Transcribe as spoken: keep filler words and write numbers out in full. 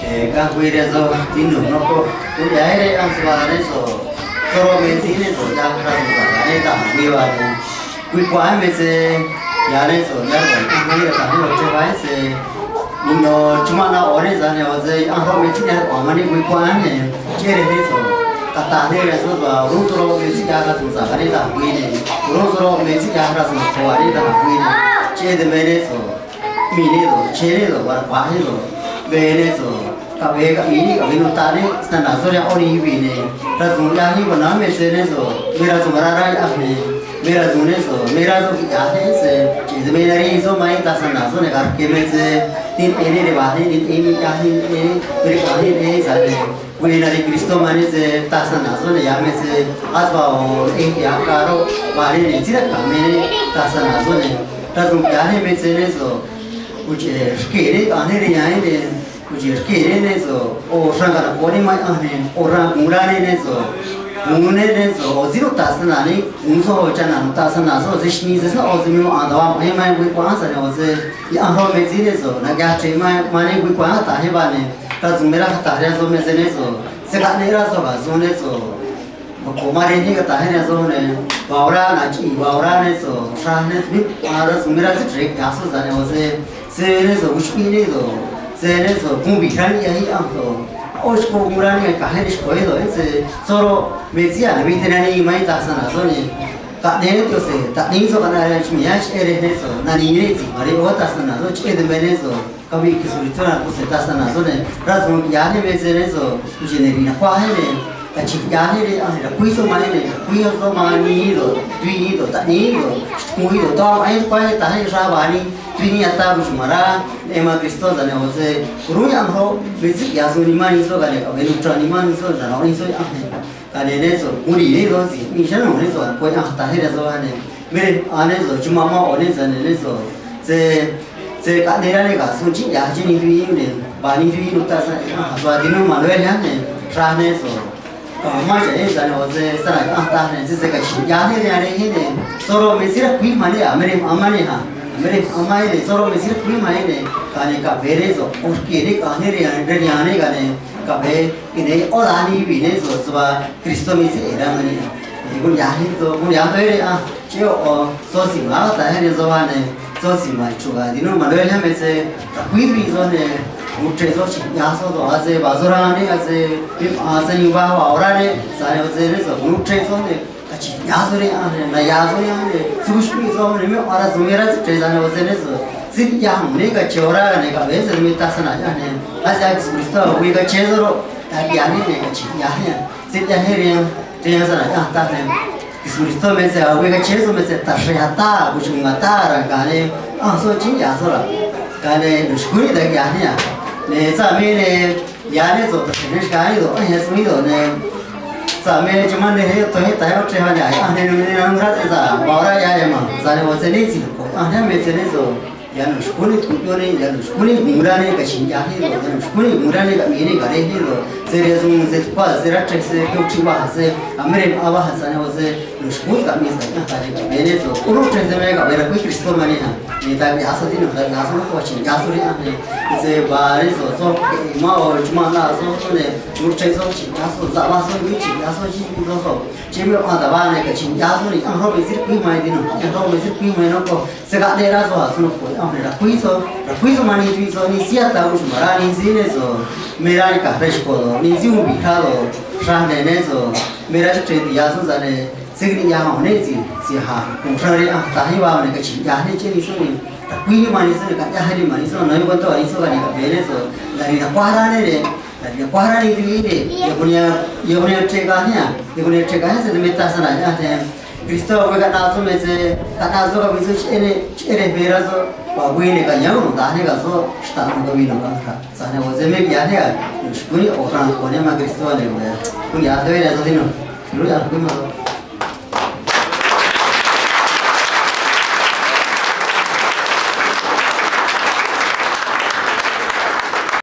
Ne̱ caꞌanj güii rihaan soj, tinu̱j, nocoj, guun ꞌyáá rej Yaꞌanj se vaa né so̱ꞌ, soꞌ roꞌ, me síí né so̱ꞌ ꞌyaj rasu̱u̱n sa̱ꞌ ga̱ ne ta̱j güii vaa ne̱, güii cuaꞌán me se ya̱ né so̱ꞌ ꞌyaj rasu̱u̱n sa̱ꞌ ga̱ ne ta̱j ne vaa chrej vaa se nino̱ chumanꞌ na ꞌo̱ ne, tza̱j ne̱ ꞌo̱ se Yaꞌanj roꞌ, me síí ꞌyaj rasu̱u̱n sa̱ꞌ ga̱ ne güii cuaꞌán ne̱ cheꞌé rej né so̱ꞌ cata̱j ne rihaan soj se vaa o̱rúnꞌ soꞌ roꞌ, me síí ꞌyaj rasu̱u̱n sa̱ꞌ ga̱ ne ta̱j güii ne̱, o̱rúnꞌ soꞌ roꞌ, me síí ꞌyaj rasu̱u̱n sa̱ꞌ ga̱ ne ta̱j güii ne̱, cheꞌé dan me né so̱ꞌ ꞌmi̱i̱ ne do̱ꞌ, cheé ne do̱ꞌ, vaa rcua̱j ne do̱ꞌ, ve̱e̱ ne so̱ꞌ, caꞌve̱e caꞌmi̱i̱ níꞌ caꞌve̱e nutaꞌ níꞌ snana̱ soꞌ rihaan ꞌó nij yuvii̱, ne̱ rasu̱u̱n ꞌyaj níꞌ cuꞌna̱j me se né so̱ꞌ, me rasu̱u̱n rá rá yaꞌanj, ne̱ me rasu̱u̱n ne so̱ꞌ, me rá soꞌ quiꞌya̱j ne se, cheꞌe̱ me nariꞌ soꞌ man níꞌ taj snana̱ soꞌ, ne̱ ga̱a rque̱ me se niꞌ neꞌen ne vaj ne niꞌ neꞌen niꞌ ꞌyaj niꞌ neꞌen ne caꞌa̱nj niꞌ neꞌen, tza̱j ne̱ güii nariꞌ Cristó man níꞌ se taj snana̱ soꞌ, ne̱ ya̱ me se ase vaa ꞌo̱ neꞌen tiha̱ꞌ ꞌnga roꞌ, vaa ne ne̱ síí naca̱ me ne taj snana̱ soꞌ, ne̱ rasu̱u̱n ꞌyaj ne me se né so̱ꞌ, cuchi̱ꞌ rque̱ ne caꞌa̱nj ne rihaan ne, cuchi̱ꞌ rque̱ ne ne so̱ꞌ, ꞌo̱ xraan canoco̱ꞌ ne man Yaꞌanj, ne̱ ꞌo̱ xraan gu̱un rá ne ne so̱ꞌ, gu̱un ne ne so̱ꞌ, ꞌo̱ síí nuta̱ꞌ snana̱ ne gu̱un soꞌ cha̱na̱ nuta̱ꞌ snana̱ soꞌ se xnii se snóꞌo se me vaa ꞌa̱nj ta̱ vaa maꞌa̱n ne man güii cuaꞌán, tza̱j ne̱ ꞌo̱ se Yaꞌanj roꞌ, me síí ne so̱ꞌ naquiꞌyaj chre̱ꞌ man ne güii cuaꞌán ta̱j ne vaa ne̱ rasu̱u̱n me raj cata̱j rihaan soj me se né so̱ꞌ, se̱ caꞌneꞌ rá soj ga̱ suun ne so̱ꞌ, noco̱ꞌ man rej níꞌ cata̱j rihaan soj, ne̱ vaa orá nachiꞌi̱i̱ vaa orá ne so̱ꞌ, xraj ne so̱ꞌ, rasu̱u̱n me raj síí chre̱e quiꞌya̱j soꞌ, tza̱j ne̱ ꞌo̱ se se ne so̱ꞌ guun chuꞌvíꞌ ne do̱ꞌ, se ne so̱ꞌ guun vi̱j rá niꞌya̱j Yaꞌanj do̱ꞌ, ꞌó xcó guun rá ne ca̱j ne xco̱ do̱ꞌ, se soꞌ roꞌ, me síí a̱ navij tinani man níꞌ taj snana̱ soꞌ, ne̱ caꞌneꞌ Yaꞌanj se taꞌníí soꞌ caꞌnaꞌ rihaan chumi̱i yáán cheꞌé rej ne so̱ꞌ nani̱i̱ ne si̱j ma̱n rej taj snana̱ soꞌ, cheꞌé dan me ne so̱ꞌ cavii Cristó rihaan cuse̱ taj snana̱ soꞌ, ne̱ rasu̱u̱n quiꞌya̱j ne me se ne so̱ꞌ cuchi̱ꞌ ne̱ ri̱i̱ nacuaj ne, ne̱ cachi̱nj quiꞌya̱j ne rej Yaꞌanj, ra̱cuíj soꞌ man ne, ne̱ ra̱cuíj soꞌ man nii do̱ꞌ, tuviꞌ nii do̱ꞌ, taꞌníí do̱ꞌ, xtucuu̱n nii do̱ꞌ, doj maꞌa̱n tucuáá ne ta̱j ne xraj vaa nii, tuviꞌ nii ataa cuchuma̱n rá neꞌen man Cristó, tza̱j ne̱ ꞌo̱ se o̱rúnꞌ Yaꞌanj roꞌ, me síí quiꞌya̱j suun nimán nij soꞌ, ga̱a ne̱ caꞌve̱e nuchra̱nꞌ nimán nij soꞌ, nano̱ꞌ nij soꞌ Yaꞌanj, ne̱ ga̱a ne̱ ne so̱ꞌ guun ri̱i̱ ne doj si̱j ꞌni̱j xáná nu̱ꞌ ne so̱ꞌ canoco̱ꞌ Yaꞌanj ta̱j ne rihaan soj, ga̱a ne̱ me rej maꞌa̱n ne so̱ꞌ chumanꞌ mán ꞌo̱ ne, tza̱j ne̱ ne so̱ꞌ se se caꞌneꞌ rá ne ga̱ suun chíꞌ ya̱j cheꞌé nij tuviꞌ yuꞌ, ne̱ vaa nij tuviꞌ nutaꞌ snana̱ Yaꞌanj, vaa tinúꞌ Manuel nihánj, ne̱ xraj ne so̱ꞌ, ga̱ mán che̱ꞌ ne, tza̱j ne̱ ꞌo̱ se snana̱ Yaꞌanj taj, ne̱ sese cachi̱nj ꞌyaj ne rihaan ne, ne̱ soꞌ roꞌ, me síí ra̱cuíj man ne, a̱ me rej maꞌa̱n mán ne a, a̱ me rej maꞌa̱n mán ne, soꞌ roꞌ, me síí ra̱cuíj man ne, ne̱ ga̱a ne̱ caꞌve̱e ne so̱ꞌ ꞌo̱ rque̱ ne caꞌa̱nj ne rihaan ne, ga̱a ne̱ caꞌve̱e queneꞌ ꞌó la̱j nij yuvii̱ ne so̱ꞌ se vaa Cristó me síí ꞌe̱e̱ rá man ne. Ne̱ guun niha̱j nij so̱ꞌ guun niha̱j ndoꞌo rihaan cheꞌé ꞌo̱ soj si̱j ma̱ꞌán ta̱j ne soj vaa, ne̱ soj si̱j ma̱ꞌ chu̱nꞌ ga̱ tinúꞌ Manuel nihánj me se ra̱cuíj tuviꞌ soj, ne̱ gu̱un chre̱ꞌ soj chi̱j ꞌyaj soj do̱ꞌ, ase vaa soj raan ne, ase me maꞌa̱n sayuun vaj vaa orá ne, tza̱j ne̱ ꞌo̱ se ne so̱ꞌ gu̱un chre̱ꞌ soj, ne̱ cachi̱nj ꞌyaj soj rihaan Yaꞌanj, ne̱ naya̱a̱ soj rihaan Yaꞌanj, ne̱ síí guun chuꞌvíꞌ soj, ne̱ me maꞌa̱n rasu̱u̱n me rá síí chre̱e, tza̱j ne̱ ꞌo̱ se ne so̱ꞌ síí niꞌya̱j ꞌu̱nj ne cachi̱nj orá, ga̱a ne̱ caꞌve̱e se me taj snana̱ Yaꞌanj, ne̱ ase Cristó a̱ güii cachéé soꞌ roꞌ, ta̱ quiꞌya̱j ne, ne̱ cachi̱nj ꞌyaj ne, síí ꞌyaj ne rihaan rihaan snana̱ Yaꞌanj taj, ne̱ Cristó me se a̱ güii cachéé soꞌ me se ta̱xre̱j a̱ taj, cuchu̱u̱n a̱ taj, ra̱a̱ ga̱a̱ ne Yaꞌanj soꞌ chíí ya̱j soꞌ la̱, ga̱a ne̱ nu̱ꞌ xcúún níꞌ ta̱ quiꞌya̱j ne a. Ne̱ tza̱j me, ne̱ ya̱ ne so̱ꞌ ta̱xre̱j ne xca̱j níꞌ do̱ꞌ, ꞌe̱nj ya̱ suun níꞌ do̱ꞌ, ne̱ tza̱j me chumanꞌ nej rej tojéé ta̱yó chrej vaa niha̱ꞌ Yaꞌanj ne nunj ne nanúj rá se sa̱ꞌ vaa orá ꞌyaj ya̱ ma̱n, tza̱j ne̱ ꞌo̱ se né si̱j noco̱ꞌ Yaꞌanj nihánj me se né so̱ꞌ ya̱ nu̱ꞌ xcúún níꞌ tucuꞌyón níꞌ, ya̱ nu̱ꞌ xcúún níꞌ gu̱un rá níꞌ cachi̱nj ꞌyaj níꞌ do̱ꞌ, ya̱ nu̱ꞌ xcúún níꞌ gu̱un rá níꞌ caꞌmi̱i̱ níꞌ ga̱ rej níꞌ do̱ꞌ, se rihaan suun se tucuá se rá chrej se coj chriꞌ va̱j se a̱ me rej maꞌa̱n va̱j, tza̱j ne̱ ꞌo̱ se nu̱ꞌ xcúún caꞌmi̱i̱ sa̱ꞌ Yaꞌanj ga̱ rej caꞌve̱e ne so̱ꞌ, ꞌó lúꞌ chrej se me caꞌve̱e ra̱cuíj Cristó man ne a. Ne̱ ta̱ quiꞌya̱j soj tinu̱j, ta̱ quiꞌya̱j soj noj cachi̱nj ꞌyaj soj rihaan, ne̱ sese vaa ne so̱ꞌ soj queꞌe̱e̱ mán ꞌo̱ chumanꞌ na soj soꞌ, ne̱ gu̱un chrej soj chi̱j ꞌyaj soj, tza̱ꞌ va̱j soj yuꞌ chi̱j ꞌyaj soj, chi̱j yuꞌ soj so̱ꞌ, cheꞌé me maꞌa̱n ta̱ vaa ne̱ cachi̱nj ꞌyaj soj, ne̱ Yaꞌanj roꞌ, me síí ra̱cuíj man ne tinu̱j, Yaꞌanj roꞌ, me síí ra̱cuíj man ne nocoj. Se̱ caꞌneꞌ rá soj a̱ suun noco̱ꞌ Yaꞌanj, ne̱ ra̱cuíj soj, ra̱cuíj soj man nij tuviꞌ soj, nij síí ataꞌ cuchuma̱n rá nij síí ne so̱ꞌ, me rá nica̱j rej xco̱ do̱ꞌ, nij síí uun vi̱j rá do̱ꞌ, xraj ne̱ ne so̱ꞌ, me rá chre̱e tiha̱ꞌ soꞌ, tza̱j ne̱ se̱ niꞌya̱j ꞌu̱nj neꞌ si̱j si̱j a̱j cu̱nꞌ xraan rihaan ta̱j níꞌ vaa ne̱ cachi̱nj ꞌyaj níꞌ cheꞌé nij soꞌ, ne̱ ra̱cuíj níꞌ man nij soꞌ, ne̱ caꞌyaj níꞌ man nij soꞌ, no̱ yuꞌ cuentó nij soꞌ, ga̱a ne̱ caꞌve̱e ne so̱ꞌ, na̱ri̱ꞌ nacuaj rá ne, ne̱ na̱ri̱ꞌ nacuaj rá nij tuviꞌ, ne̱ ya̱ cunia ya̱ cunia chre̱ꞌ ga̱ níꞌ a, ya̱ cunia chre̱ꞌ ga̱ níꞌ se me taj snana̱ Yaꞌanj, ne̱ Cristó güii caꞌnaꞌ soꞌ me se caꞌnaꞌ soꞌ cavi̱i̱ soꞌ cheꞌé ne, cheꞌé rej me rá soꞌ vaa güii, ne̱ ca̱yáán cunuda̱nj ne ga̱ soꞌ xta̱ꞌ nu̱ꞌ cavii nu̱ꞌ ga̱ xra̱ꞌ, tza̱j ne̱ ꞌo̱ se me quiꞌya̱j níꞌ a, nu̱ꞌ xcúún níꞌ ꞌo̱ xraan noco̱ꞌ ne man Cristó, ne̱ gu̱un niha̱ꞌ ndoꞌo rihaan soj tinu̱j, lúꞌ ya̱ rcúún man soj.